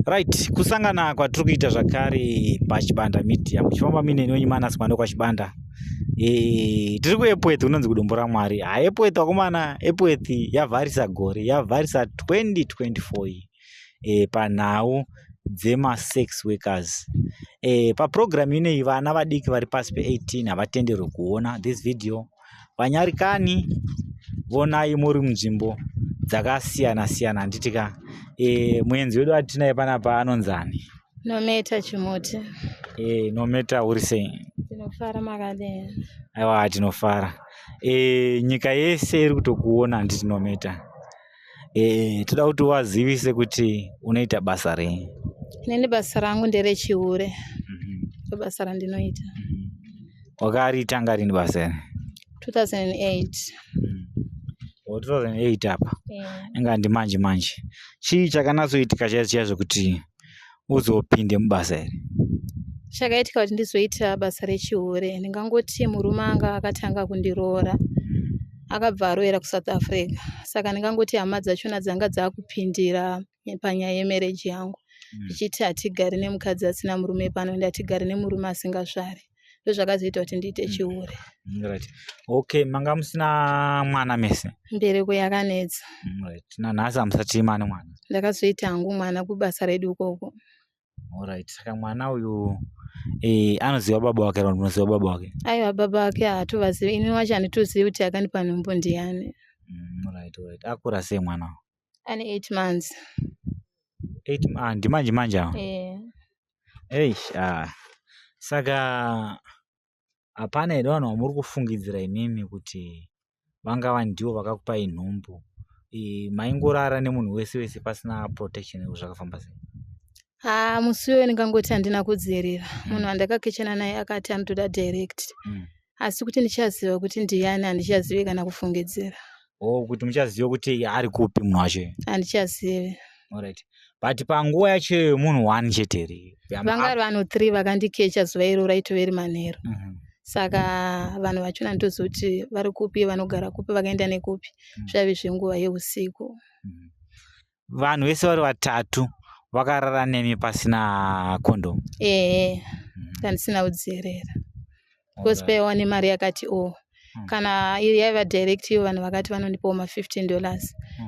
Right, kusangana kwatiri kuita zvakare paChibanda Media muchifamba mine wenyu Manas Mwando kwaChibanda. Tiri kuEpworth kunonzi kuDombo raMwari. Ha, Epworth vakomana, Epworth yavharisa gore, yavharisa 2024 iyi panhau dzemasex workers. Paprogram ineyi vana vadiki vari pasi pe18 havatenderwi kuona this video. Vanyarikani vonai muri munzvimbo dzakasiyana siyana, handiti ka? Muenzi wedu atinaye panapa anonzani? Nometa Chimuti. Nometa, uri sei? Tinofara, makadini? Aiwa, tinofara. Nyika yese iri kutokuona, handiti, Nometa? Toda kuti wazivise kuti unoita basa rei. Inini basa rangu nderechihure. Ndo basa randinoita. Wakaritanga rini basa iri? 2008. O, 2008 apa? Yeah. Inga ndimanje manje. Chii chakanatsoitika chaizvo chaizvo kuti uzopinde mubasa iri? Chakaitika kuti ndizoita basa rechihure, ndingangoti murume anga akatanga kundiroora akabva aroera kuSouth Africa, saka ndingangoti hama dzachona dzanga dzakupindira panyaya yemarriage yangu, ndichiti hatigari nemukadzi asina murume pano, ende hatigari nemurume asingazvari. Ndozvakazoita kuti ndiite chihure. Right. Okay, manga musina mwana mese? Mbereko yakanetsa. Right. Nanhasi hamusati mane mwana? Ndakazoita hangu mwana kubasa redu ikoko. Alright. Saka mwana uyu anoziva baba wake kana unoziva baba wake? Aiwa, baba vake haatovazivi. Ini wacho handitozivi kuti akandipa nhumbu ndiani. Alright. Akura sei mwana? Ane 8 months. 8, ah, ndimanje manje awa? Eh. Eish, ah. Saka hapana here vanhu vamuri kufungidzira imimi kuti vangava ndivo vakakupai nhumbu? Maingorara nemunhu wese wese pasina protection, zvakafamba sei? Ha, musi uyo ndingangoti handina kudzivirira. Munhu wandakakechana naye akati anotoda direct, asi kuti ndichaziva kuti ndiani handichazivi kana kufungidzira. Oh, kuti muchaziva kuti ari kupi munhu wacho? Handichazivi. Alright. But panguva yacho iyoyo munhu one chete here? Vanga vari vanhu 3 vakandikecha zuva iro, raitove ri manheru. Saka vanhu vachona handitozivi kuti vari kupi, vanogara kupi, vakaenda nekupi. Zvaive zvenguva yeusiku. Vanhu vese vari vatatu vakarara nemi pasina condom? Ehe, kandisina kudzivirira, because paiva nemari yakati o kana iri yaiva direct iyo, vanhu vakati vanondipawo ma$15.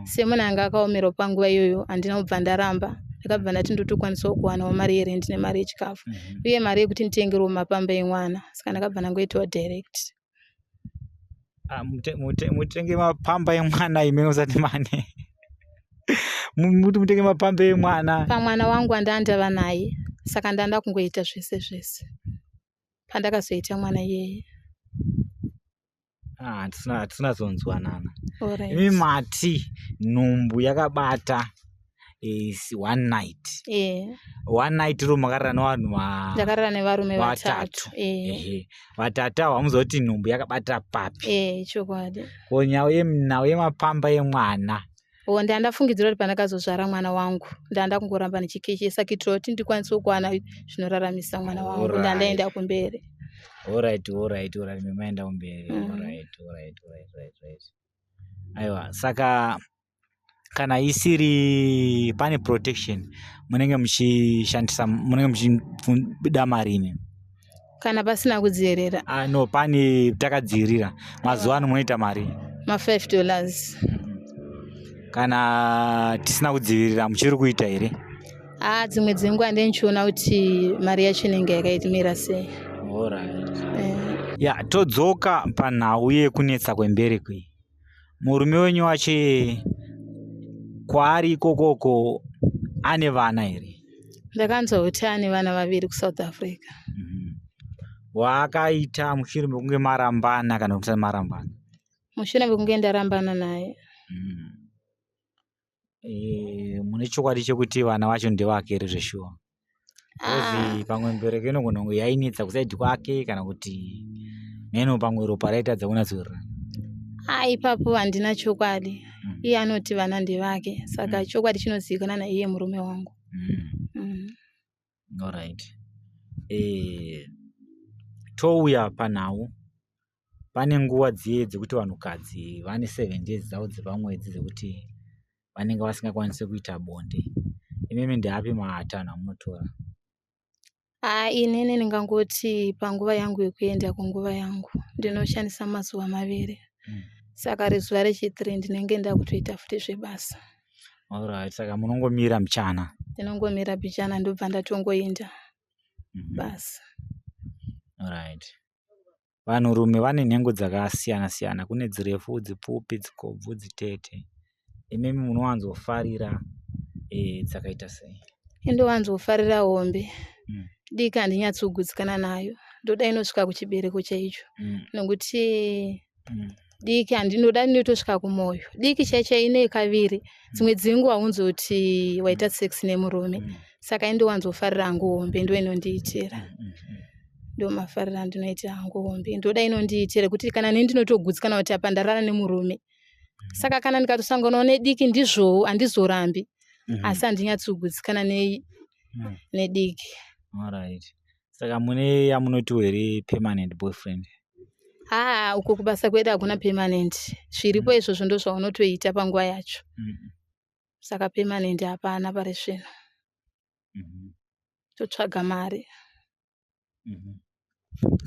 Semunhu anga akaomerwa panguva iyoyo, handina kubva ndaramba. Ndakabva ndati ndotokwanisawo kuwanawo mari yerent nemari yechikafu uye mari yekuti nditengerewo mapamba emwana, saka ndakabva ndangoitawo direct. Ah, mutenge mapamba emwana imi musati mane muti mutenge mapamba emwana? Pamwana wangu andandava naye, saka ndanda kungoita zvese zvese pandakazoita mwana iyeye. Ah, hatisina zonzwanana. Alright. Imi mati nhumbu yakabata is one night? One night iro makarara nevanhu Ndakarara nevarume vatatu. Vatatu. Ehe. Vatatu avo hamuziva kuti nhumbu yakabata papi? Eh, chokwadi. Ko nhau yemapamba emwana? O, ndandafungidzira kuti pandakazozvara mwana wangu ndanda kungoramba ndichikechesa kuitira kuti ndikwanise kuwana zvinoraramisa mwana wangu. Ndandaenda kumberi. Alright, memaenda kumberi. Alright. Aiwa, saka kana isiri pane protection, munenge muchishandisa, munenge muchida marini? Kana pasina kudzivirira? Ah, no, pane takadzivirira mazuva ano munoita mari? Ma$5. Kana tisina kudzivirira muchiri kuita here? A, dzimwe dzenguva ndenichiona kuti mari yacho inenge yakaitimira sei. Alright. Eh. Ya, todzoka panhau yekunetsa kwembereko iyi. Murume wenyu wacho kwaari ikokoko ane vana here? Ndakanzwa kuti ane vana vaviri kuSouth Africa. Waakaita mushure mekunge marambana kana musati marambana? Mushure mekunge ndarambana naye. Mune chokwadi chekuti vana vacho ndevake here zveshuwa? Ah. Because pamwe mbereko inogona kunge yainetsa kuside kwake, kana kuti meno pamwe ropa raitadza kunatsorera. A, ipapo handina chokwadi. Iye anoti vana ndevake, saka chokwadi chinozivikanwa naiye murume wangu. Alright. Touya panhau, pane nguva dziye dzekuti vanhukadzi vane 7 days dzavo dzepamwedzi dzekuti vanenge vasingakwanisi kuita bonde. Imimi ndeapi matanho amunotora? Haa inini ndingangoti panguva yangu yekuenda kunguva yangu ndinoshandisa mazuva maviri. Saka rezuva rechi3 ndinenge ndakutoita futi zvebasa. Alright, saka munongomira mbichana. Ndinongomira mbichana ndobva ndatongoenda basa. Alright. Vanhurume vane nhengo dzakasiyana siyana, kune dzirefu, dzipfupi, dzikobvu, dzitete. Imimi munowanzofarira dzakaita sei? Indowanzofarira hombe. Diki handinyatsogutsikana nayo. Ndoda inosvika kuchibereko chaicho. Nokuti diki handinoda inotosvika kumwoyo. Diki chaicho ine kaviri. Dzimwe dzenguva haunzoti waita sex nemurume. Saka indowanzofarira hangu hombe ndo inondiitira. Ndomafariro andinoita hangu hombe. Ndoda inondiitira kuti kana neni ndinotogutsikana kuti apa ndarara nemurume. Saka kana ndikatosanganawo nediki ndizvowo handizorambi. Asi handinyatsogutsikana nediki. Alright. Saka mune yamunotiwo here permanent boyfriend? Haa uko kubasa kwedu hakuna permanent. Zviripo izvozvo ndozvaunotoita panguva yacho. Saka permanent hapana pari zvino. Totsvaga mari.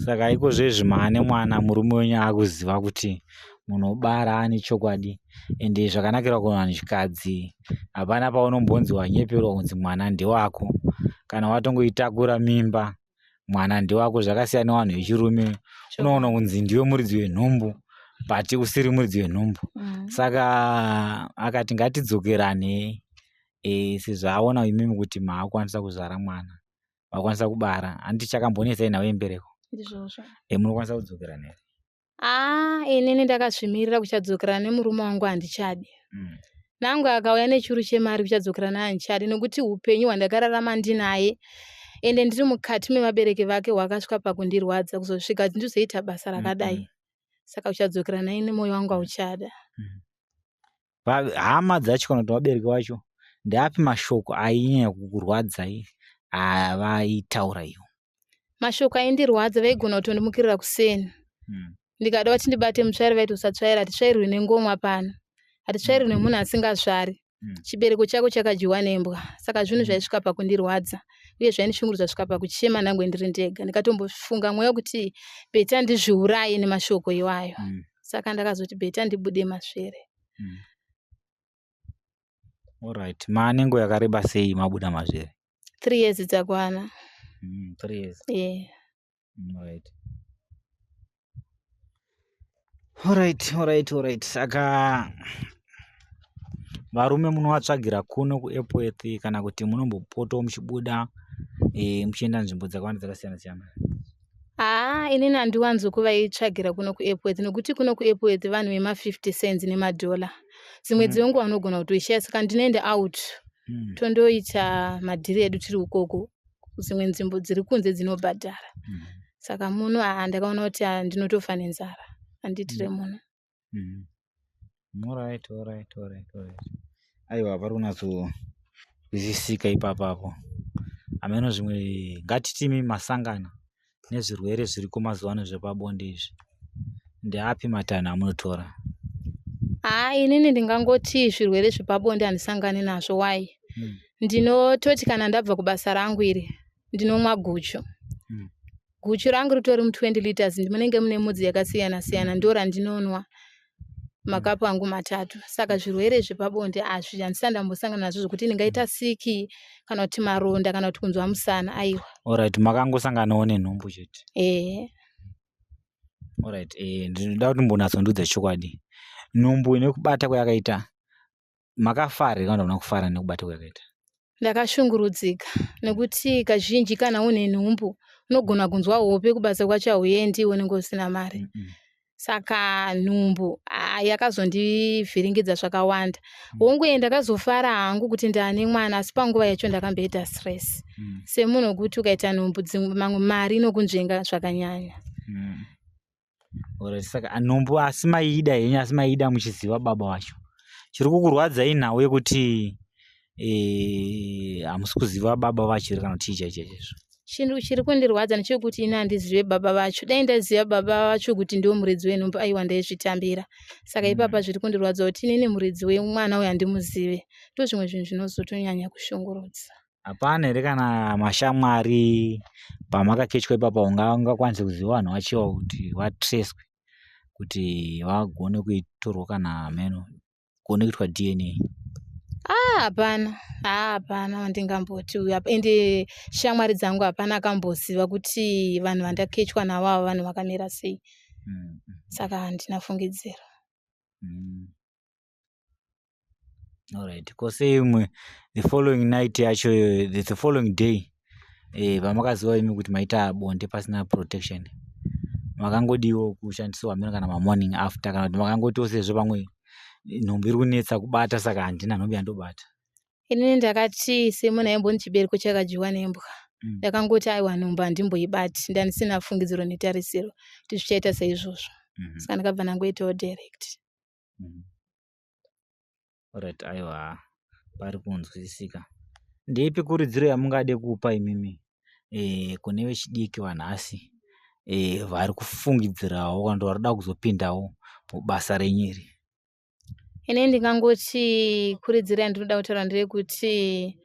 Saka ikozvezvi maane mwana, murume wenyu akuziva kuti munobara ane chokwadi, ende zvakanakira kuvanhukadzi hapana paunombonzi wanyeperwa kunzi mwana ndewako. Kana watongoitakura mimba mwana ndewako. Zvakasiyana nevanhu vechirume, unoona kunzi ndiwe muridzi wenhumbu but usiri muridzi wenhumbu. Saka akati ngatidzokerane sezvo aona imimi kuti maakukwanisa kuzvara mwana, makwanisa kubara, handiti chakambonetsa inhau yembereko. Ndizvozvo. Munokwanisa kudzokerana here? Haa inini ndakazvimirira kuchadzokerana nemurume wangu handichadi. Nangu akauya nechuru chemari kuchadzokerana naye handichadi nokuti upenyu hwandakararama ndinaye ende ndiri mukati mevabereki vake hwakasvika pakundirwadza kuzosvika ndizoita basa rakadai. Saka kuchadzokerana naye nemwoyo wangu hauchada. Hama dzacho kana kuti vabereki vacho ndeapi mashoko ainyanya kukurwadzai avaitaura ivo? Mashoko aindirwadza vaigona kutondimukirira kuseni. Ndikada kuti ndibate mutsvairo vaiti usatsvaira, hatitsvairwi nengomwa pano. Hatitsvairwi nemunhu asingazvari. Chibereko chako chakadyiwa nembwa. Saka zvinhu zvaisvika pakundirwadza uye zvaindishungurudza kusvika pakuchema nangwe ndiri ndega. Ndikatombofunga mweya wekuti better ndizviuraye nemashoko iwayo. Saka ndakazoti better ndibude masvere. Alright, maane nguva yakareba sei mabuda mazvere? 3 years dzakwana. 3 years. Yeah. Alright. Alright, alright, alright. Saka varume munovatsvagira kuno kuEpworth kana kuti munombopotawo muchibuda muchienda nzvimbo dzakawanda dzakasiyana siyana? Haa inini handiwanzo kuvaitsvagira kuno kuEpworth nokuti kuno kuEpworth vanhu vema50 cents nemadhola. Dzimwe dzenguva unogona kutoishaya saka ndinoenda out tondoita madhiri edu tiri ukoko. Dzimwe nzvimbo dziri kunze dzinobhadhara. Saka muno haa ndakaona kuti ndinotofa nenzara. Handiitire muno. Alright, alright, alright, alright. Aiwa pari kunyatsonzwisisika ipapapo. Hameno zvimwe ngatitimi masangana nezvirwere zviriko mazuva ano zvepabonde izvi. Ndeapi matanho amunotora? Haa inini ndingangoti zvirwere zvepabonde handisangani nazvo why? Ndinototi kana ndabva kubasa rangu iri ndinomwa guchu. Guchu rangu ritori mu20 liters munenge mune mudzi yakasiyana siyana ndo randinonwa makapu angu matatu. Saka zvirwere zvepabonde hazvi handisati ndambosangana nazvo zvokuti ndingaita siki kana kuti maronda kana kuti kunzwa musana aiwa. Alright, makangosanganawo nenhumbu chete. Ehe. Alright, ndinoda kuti mbonyatsondiudza chokwadi. Nhumbu nekubata kwayakaita makafara here kana kuti hamuna kufara nekubata kwayakaita? Ndakashungurudzika nekuti kazhinji kana une nhumbu unogona kunzwa hope kubasa kwacho hauendi unenge usina mari. Saka nhumbu yakazondivhiringidza zvakawanda. Hongu ndakazofara hangu kuti ndaane mwana asi panguva yacho ndakamboita stress. Semunhu wekuti ukaita nhumbu mamwe mari inokunzvenga zvakanyanya. Alright, saka nhumbu asi maiida henyu asi maiida muchiziva baba vacho. Chiri kukurwadzai inhau yekuti hamusi kuziva baba vacho here kana kuti chii chaicho chaizvo? Chinhu chiri kundirwadza ndechekuti ini handizive baba vacho. Dai ndaziva baba vacho kuti ndiwo muridzi wenhumbu aiwa ndaizvitambira. Saka ipapa zviri kundirwadza kuti inini muridzi wemwana uyu handimuzive. Ndozvimwe zvinhu zvinozotonyanya kushungurudza. Hapana here kana mashamwari pamakakechwa ipapa ungakwanise kuziva vanhu vachiwa kuti vatreswe kuti vagone kuitorwa kana hameno kugone kuitwa DNA? Ah, hapana. Ah, hapana wandingamboti uyu apa. Ende shamwari dzangu hapana akamboziva kuti vanhu vandakechwa navo ava vanhu vakamira sei. Saka handina fungidziro. Alright. Ko sei imwe the following night yacho, the following day, pamakaziva imi kuti maita bonde pasina protection, makangodiwo kushandisiwa hameno kana mamorning after, kana kuti makangotiwo sezvo pamwe nhumbu iri kunetsa kubata saka handina nhumbu yandobata? Inini ndakati semunhu aimboni chibereko chakadyiwa nembwa. Ndakangoti aiwa nhumbu handimboibati, ndandisina fungidziro netarisiro kuti zvichaita saizvozvo. Saka ndakabva ndangoitawo direct. Alright, aiwa pari kunzwisisika. Ndeipi kurudziro yamungade kupa imimi kune vechidiki vanhasi vari kufungidzirawo kana kuti vari kuda kuzopindawo mubasa renyu iri? Ini ndingangoti kurudziro yandinoda kutaura ndeyekuti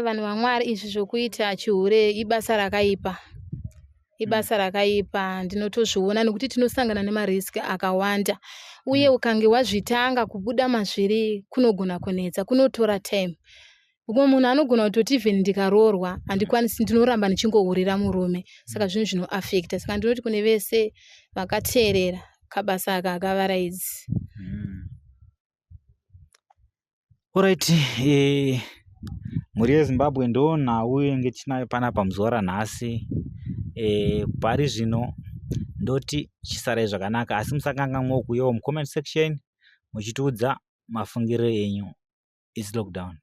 vanhu vaMwari, izvi zvokuita chihure ibasa rakaipa. Ibasa rakaipa, ndinotozviona nekuti tinosangana nemariski akawanda. Uye ukange wazvitanga kubuda mazviri kunogona kunetsa, kunotora time. Umwe munhu anogona kutoti even ndikaroorwa handikwanisi, ndinoramba ndichingohurira murume. Saka zvinhu zvinoafekta. Saka ndinoti kune vese vakateerera, kabasa aka hakavaraidzi. Alright, mhuri yeZimbabwe ndo nhau yenge tinayo panapa muzuva ranhasi. Pari zvino ndoti chisarai zvakanaka, asi musakanganwa kuuyawo mucomment section muchitiudza mafungiro enyu. It's lockdown.